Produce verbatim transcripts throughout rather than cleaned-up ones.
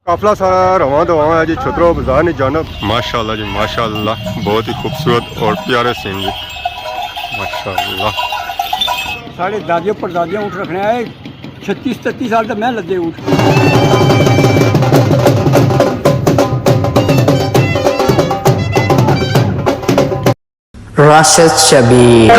قافلہ سارا رواں دواں ہے جی، چھترو بازار نی جانب۔ ماشاءاللہ جی، ماشاءاللہ، بہت ہی خوبصورت اور پیارے سین جی، ماشاءاللہ۔ ساڑے دادیاں پردادیاں اونٹ رکھنے آئے، چھتیس تتی سال تے میں لدے اونٹ۔ راشد شبیر۔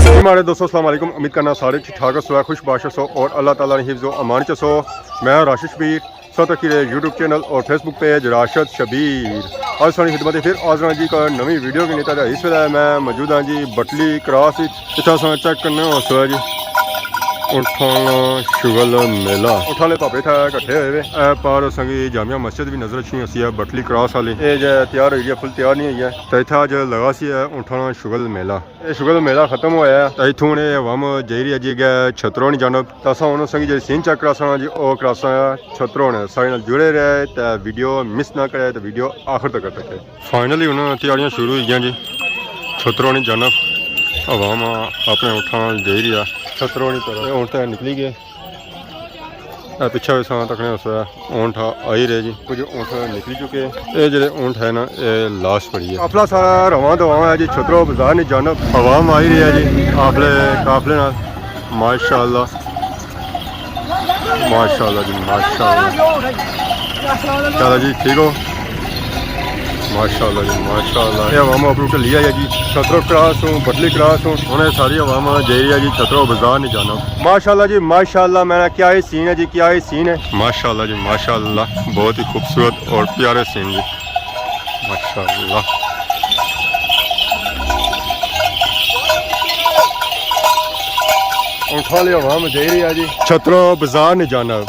جی ماڑے دوستو، السلام علیکم، امید کرنا سارے ٹھیک ٹھاک ہسو، خوش باش ہسو اور اللہ تعالیٰ نے حفظ و امان چ ہسو۔ میں راشد شبیر، سو تکی رہے یوٹیوب چینل اور فیس بک پیج راشد شبیر۔ اج ساڑی خدمت پھر حاضر ہاں جی، ایک نوی ویڈیو کے نیتا۔ اس ویلے میں موجود ہاں جی بٹلی کراس وچ۔ اتھا اساں چیک کرنے ہو سو ہے جی اونٹھاں نا شغل میلہ۔ اونٹھاں والے پاپے اتھا کٹھے ہوئے وے۔ اے پار اساں کی جامع مسجد بھی نظر اچھنی ہوسی ہے بٹلی کراس والی۔ اے جے تیار ہوئی گئی ہے، فل تیار نہیں ہوئی ہے۔ تے اتھا اج لگا سی ہے اونٹھاں نا شغل میلہ۔ اے شغل میلہ ختم ہویا ہے تے اتھوں نے عوام جائی رہی ہے جی اگے چھترو نی جانب۔ تے اساں ہن اساں کی جیڑھی سین چیک کراساں جی، او کراساں چھترو نے۔ ساڑے نال جڑے رہے تے ویڈیو مس نہ کرے تے ویڈیو آخر تک تکے۔ فائنلی ہن تیاریاں شروع ہوئی گیاں جی۔ چھترو نی جانب عوام اپنے اونٹھاں نال جائی رہی ہے۔ چھترو نی طرف۔ اے ہن تے نکلی گئے۔ اے پچھے وی اساں تکنے اس ویلے اونٹ آئی رہے جی۔ کچھ اونٹ نکلی چکے۔ اے جڑے اونٹ ہے نا، اے لاسٹ پڑی ہے۔ قافلہ سارا رواں دواں ہے جی، چھترو بازار نی جانب۔ عوام آئی رہی ہے جی قافلے، قافلے نال۔ ماشاءاللہ۔ ماشاءاللہ جی، ماشاءاللہ۔ کیا حال ہے جی، ٹھیک ہو؟ ماشاءاللہ جی، ماشاءاللہ۔ اے عوام اپنی ٹھلی آئی ہے جی، چھترو کراس ہوں، بٹلی کراس ہوں۔ ہن اے ساری عوام جائی رہی ہے جی چھترو بازار نی جانب۔ ماشاءاللہ جی، ماشاءاللہ، میں کیا ہی سین ہے جی، کیا ہی سین ہے۔ ماشاءاللہ جی، ماشاءاللہ، بہت ہی خوبصورت اور پیارے سین جی۔ ماشاءاللہ۔ اونٹھاں والی عوام جائی رہی ہے جی چھترو بازار نی جانب۔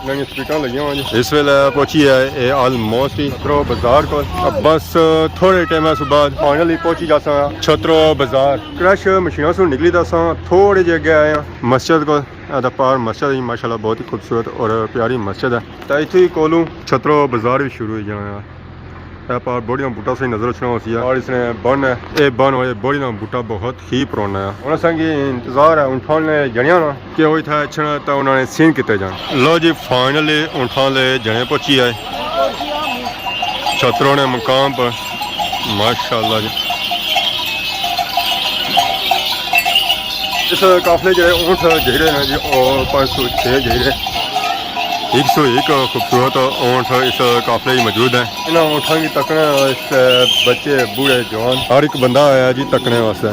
نویاں سپیڈاں لگیاں ہوئیاں جی۔ اس ویلے پہنچی ہے اے آلموسٹ ہی چھترو بازار کول۔ بس تھوڑے ٹائم اس بعد فائنلی پہنچی جاساں چھترو بازار۔ کریش مشیناں سوں نکلی تے اساں تھوڑے جے اگے آئے ہاں مسجد کول۔ اے تے پار مسجد ہی ماشاءاللہ بہت ہی خوبصورت اور پیاری مسجد ہے۔ تے اتھوں ہی کولوں چھترو بازار وی شروع ہوئی جانا ہے۔ اے پار بوڑیاں بوٹا سہی نظر اچھنا ہوسی ہے۔ اور اس نے بن ہے، اے بن ہوئے بوڑیاں بوٹا بہت ہی پرانا ہے۔ ہن اساں کی انتظار ہے اونٹھاں نے جنیاں نا کہ او اتھا اچھن تے انہاں نے سین کیتے جان۔ لو جی، فائنلی اونٹھاں لے جنے پہنچی آئے چھترو نے مقام پر۔ ماشاءاللہ جی۔ اس قافلے جڑے اونٹ جڑے نے جی، او پانچ سو چھ جڑے، ایک سو ایک خوبصورت اونٹ اس قافلے وچ موجود ہیں۔ انہاں اونٹاں کی تکنا اس بچے، بوڑھے، جوان، ہر ایک بندہ آیا جی تکنے واسطے۔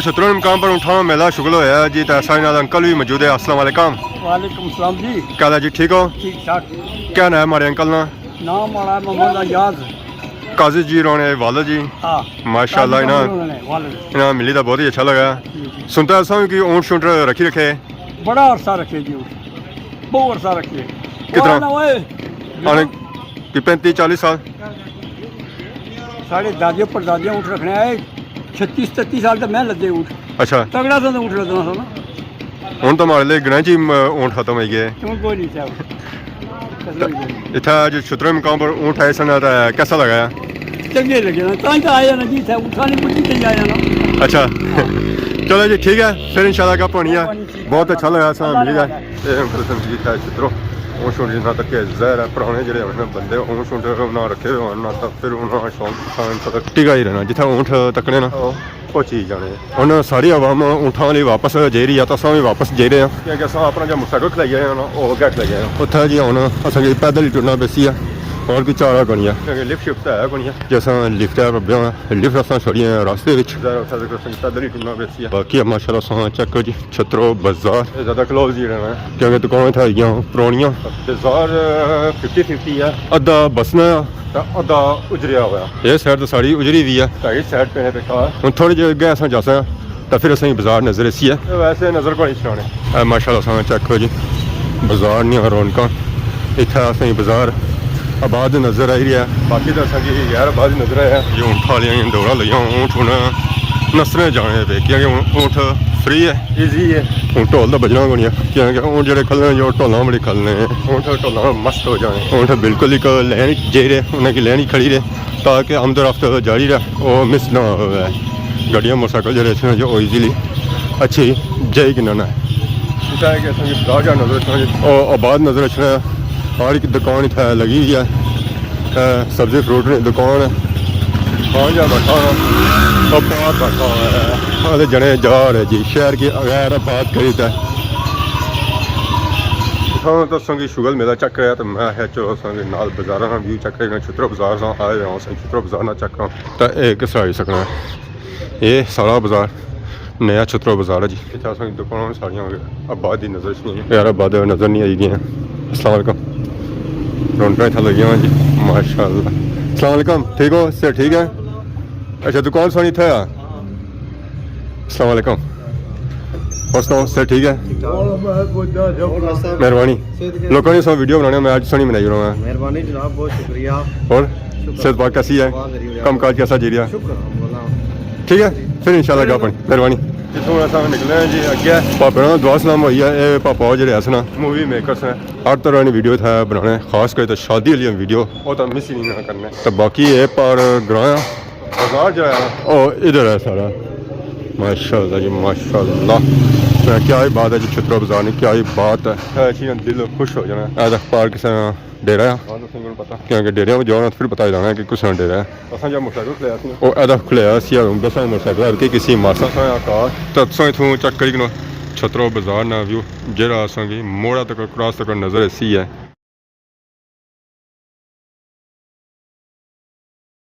چھترو مقام پر اونٹھاں میلہ شغل ہویا ہے جی، تے ساڑے نال انکل بھی موجود ہے۔ السلام علیکم۔ وعلیکم السلام جی۔ کیا حال ہے جی، ٹھیک ہو؟ ٹھیک ٹھاک۔ کیا نام ہے ہمارے انکل نا؟ نام ہمارا محمد ایاز۔ قاضی جی ہوراں نے والد جی۔ ہاں۔ ماشاءاللہ، قاضی انہاں محمد ہوراں نے والد۔ انہاں ملی دا بہت ہی اچھا لگا۔ جی، جی۔ سنتا ہے اساں کہ اونٹ شونٹ رکھی رکھے؟ بڑا عرصہ رکھے جی اونٹ، بہت عرصہ رکھے۔ کتنا؟ وہ نہ ہوئے۔ آنے کہ پینتی چالیس سال؟ ساڑے دادے پردادے اونٹ رکھنے آئے، چھتی ستتی سال تے میں لدے اونٹ۔ اچھا۔ تگڑا سا اونٹ لدنا سا نا۔ ہن تو ہمارے لیے گرائیں چ ہی، م-، اونٹ ختم ہوئی گئے۔ ہن کوئی نہیں صاحب۔ اتھا جو چھترو مقام پر اونٹ آئے سن، تے کیسا لگا؟ چنگے لگے نا، تاں ہی تو آیا نا جی، اتھا اونٹاں نے پوچھی تے آیا نا۔ اچھا۔ چلو جی، ٹھیک ہے، پھر انشاءاللہ گپ ہونی ہے۔ بہت اچھا لگا سا، ملی گیا۔ اے انکل سن جی، اتھا چھترو اونٹ شونٹ جنہاں تک کہ ظاہر ہے، پرانے جڑے ہونے بندے اونٹ شونٹ انہاں رکھے ہوئے ہونے، تاں پھر انہاں شوق تھا، انہاں تک ٹکا ہی رہنا، جتھا اونٹ تکنے نا، او چیز جانے۔ ہن ساری عوام اونٹاں والی واپس جائی رہی ہے، تے اساں وی واپس جائی رہے ہاں۔ کیونکہ اساں اپنا جو موٹرسائیکل کھلائی آئے ہاں نا، او اگے کھلائی آئے ہاں۔ اتھا جی ہن اساں کی پیدل ہی ٹرنا پیسی ہے، اور کوئی چارہ کونی ہے۔ کیونکہ لفٹ شفٹ ہے کونی ہے۔ جے اساں لفٹ ہے، لفٹ اساں چھوڑی ہے راستے وچ۔ ظاہر ہے اتھا تک اساں کی پیدل ہی ٹرنا پیسی ہے۔ باقی ماشاءاللہ اساں چیک کرو جی، چھترو بازار۔ اے زیادہ کلوز ہی رہنا ہے۔ کیونکہ دکاناں اتھا آئی گیاں پرانیاں۔ بازار ففٹی ففٹی ہے۔ ادھا بسنا ہے۔ تے ادھا اجریا ہویا۔ اے سائیڈ تے ساری اجری وی ہے۔ تے اس سائیڈ پہ ہے بیٹھا۔ ہن تھوڑے جے اگے اساں جاساں تے پھر اساں کی بازار نظر ایسی ہے۔ تے ویسے نظر کوئی نہیں چھڑانے۔ اے ماشاءاللہ اساں چیک کرو جی، بازار نیاں رونقاں۔ اتھا اساں کی بازار آباد نظر آئی رہی ہے۔ باقی تے اساں کی غیر آباد نظر آیا۔ جو اونٹ آلیاں دوڑاں لگیاں، اونٹ ہن نسنے جانے پے، کیونکہ ہن اونٹ فری ہے۔ ایزی ہے۔ ہن ڈھول تے بجنا کونی ہے، کیونکہ اونٹ جڑے کھلنے جو ڈھولاں بڑی کھلنے۔ اونٹ ڈھولاں مست ہو جانے۔ اونٹ بالکل ایک لین جائی رہے، انہاں کی لین ہی کھڑی رہے، تاکہ آمد و رفت جاری رہے، او مس نہ ہوئے۔ گڈیاں موٹرسائیکل جڑے اچھنے جو او ایزیلی اچھی جائی کننا ہے۔ اتھا ہے کہ اساں کی بازار جا نظر اچھنا جی۔ او آباد نظر اچھنا ہے۔ ہر ایک دکان اتھا لگی ہوئی ہے۔ اے سبزی فروٹ نی دکان ہے۔ خان جا بیٹھا ہوا، او پار بیٹھا ہوا ہے۔ ہاں تے جنے جا رہے جی، شہر کی غیر آباد کری تے۔ اتھاں تساں کی شغل میلہ چیک کریا تے میں ہے چلو اساں دے نال بازاراں نا ویو چیک کرنا، چھترو بازار ساں آئے ہوئے ہاں، اساں چھترو بازار نا چیک کراں۔ تے اے کس طرح ہوئی سکنا ہے۔ اے سارا بازار نیا چھترو بازار ہے جی۔ اتھا اساں کی دکاناں ساریاں آبادی نظر اچھنی ہے۔ یار آباد نظر نہیں آئی گئی ہیں۔ السلام علیکم۔ رونقاں اتھا لگیاں ہوئیاں جی۔ ماشاءاللہ۔ السلام علیکم۔ ٹھیک ہو؟ صحت ٹھیک ہے؟ اچھا، دکان سانی اتھا ہے۔ السلام علیکم۔ اور سناؤ، صحت ٹھیک ہے؟ مہربانی۔ لوکاں نے سو ویڈیو بنانے میں اج سونی بنائی رہا ہوں۔ مہربانی جناب، بہت شکریہ۔ اور شکر۔ صحت پاک کیسی ہے؟ واہ میری کم کاج کیسا جی رہا؟ شکر الحمدللہ۔ ٹھیک ہے، پھر انشاءاللہ گپ بنی۔ مہربانی۔ جتھوں اساں نکلے ہیں جی اگے پاپے نال دعا سلام ہوئی ہے۔ اے پاپا جڑے اس نا مووی میکرز ہیں، ہر طرح نی ویڈیو اتھا بنانے، خاص کر تے شادی والی ویڈیو، او تاں مس ہی نہیں کرنے۔ تے باقی اے پار گراں بازار جڑا ہے، او ادھر ہے سارا۔ ماشاءاللہ جی، ماشاءاللہ۔ کیا ہی بات ہے جی، چھترو بازار نی کیا ہی بات ہے۔ اے چیز نال دل خوش ہو جانا۔ اے دیکھ پار کسے نا ڈیرہ ہے۔ کیونکہ ڈیرے پر جاؤ نا، پھر پتہ ہی لگنا کہ کس نا ڈیرہ ہے۔ اساں جا موٹرسائیکل کھلیا سی نا۔ او اے دیکھ کھلیا سی، بساں موٹرسائیکل ہر کے کسی ماسا۔ اساں آ کار۔ تے تساں اتھوں چیک کری کنو چھترو بازار نا ویو، جیڑا اساں کی موڑا تک کراس تک نظر ایسی ہے۔